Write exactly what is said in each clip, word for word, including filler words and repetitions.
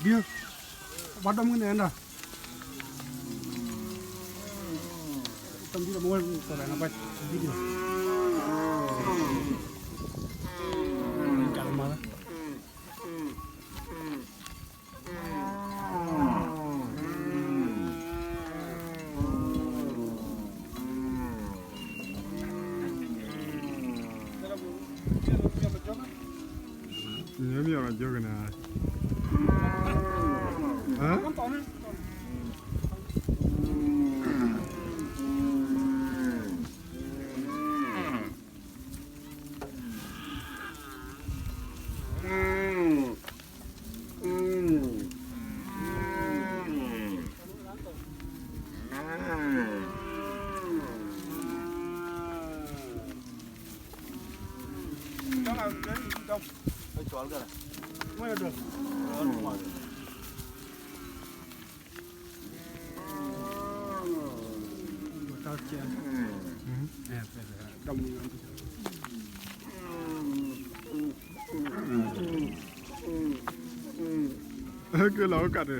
Yë, ba dɔm kënë ënda. Tɔm dït amɔ wën kɔc rɛ̈n abac video. Cal math. Nyiëm yɔn ajök në ai. Ë? Kë lɔ kat. Ë?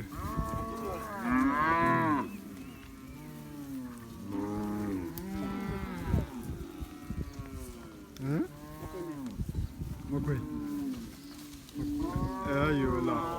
Makuëi. Ë, ayo, la.